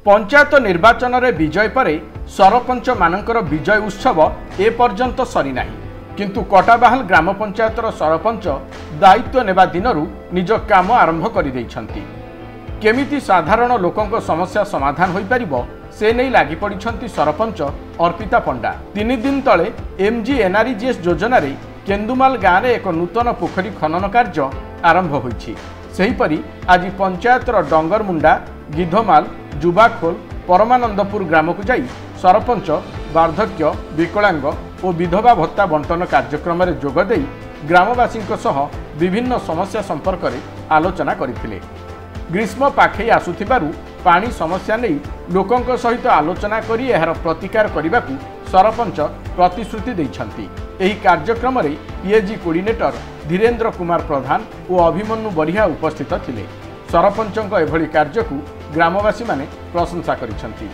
ପଞ୍ଚାୟତ ନିର୍ବାଚନରେ ବିଜୟ ପରେ ସରପଞ୍ଚମାନଙ୍କର ବିଜୟ ଉତ୍ସବ ଏପର୍ଯ୍ୟନ୍ତ ସରିନାହିଁ, କିନ୍ତୁ କଟାବାହାଲ ଗ୍ରାମ ପଞ୍ଚାୟତର ସରପଞ୍ଚ ଦାୟିତ୍ୱ ନେବା ଦିନରୁ ନିଜ କାମ ଆରମ୍ଭ କରିଦେଇଛନ୍ତି। କେମିତି ସାଧାରଣ ଲୋକଙ୍କ ସମସ୍ୟା ସମାଧାନ ହୋଇପାରିବ ସେ ନେଇ ଲାଗିପଡ଼ିଛନ୍ତି ସରପଞ୍ଚ ଅର୍ପିତା ପଣ୍ଡା। 3 ଦିନ ତଳେ ଏମ୍ଜି ଏନ୍ଆର୍ଇଜିଏସ୍ ଯୋଜନାରେ କେନ୍ଦୁମାଲ ଗାଁରେ ଏକ ନୂତନ ପୋଖରୀ ଖନନ କାର୍ଯ୍ୟ ଆରମ୍ଭ ହୋଇଛି। ସେହିପରି ଆଜି ପଞ୍ଚାୟତର ଡଙ୍ଗରମୁଣ୍ଡା, ଗିଧମାଲ, ଯୁବାଖୋଲ, ପରମାନନ୍ଦପୁର ଗ୍ରାମକୁ ଯାଇ ସରପଞ୍ଚ ବାର୍ଦ୍ଧକ୍ୟ, ବିକଳାଙ୍ଗ ଓ ବିଧବା ଭତ୍ତା ବଣ୍ଟନ କାର୍ଯ୍ୟକ୍ରମରେ ଯୋଗଦେଇ ଗ୍ରାମବାସୀଙ୍କ ସହ ବିଭିନ୍ନ ସମସ୍ୟା ସମ୍ପର୍କରେ ଆଲୋଚନା କରିଥିଲେ। ଗ୍ରୀଷ୍ମ ପାଖେଇ ଆସୁଥିବାରୁ ପାଣି ସମସ୍ୟା ନେଇ ଲୋକଙ୍କ ସହିତ ଆଲୋଚନା କରି ଏହାର ପ୍ରତିକାର କରିବାକୁ ସରପଞ୍ଚ ପ୍ରତିଶ୍ରୁତି ଦେଇଛନ୍ତି। ଏହି କାର୍ଯ୍ୟକ୍ରମରେ ପିଏଜି କୋର୍ଡିନେଟର ଧୀରେନ୍ଦ୍ର କୁମାର ପ୍ରଧାନ ଓ ଅଭିମନ୍ୟୁ ବରିହା ଉପସ୍ଥିତ ଥିଲେ। ସରପଞ୍ଚଙ୍କ ଏଭଳି କାର୍ଯ୍ୟକୁ ଗ୍ରାମବାସୀମାନେ ପ୍ରଶଂସା କରିଛନ୍ତି।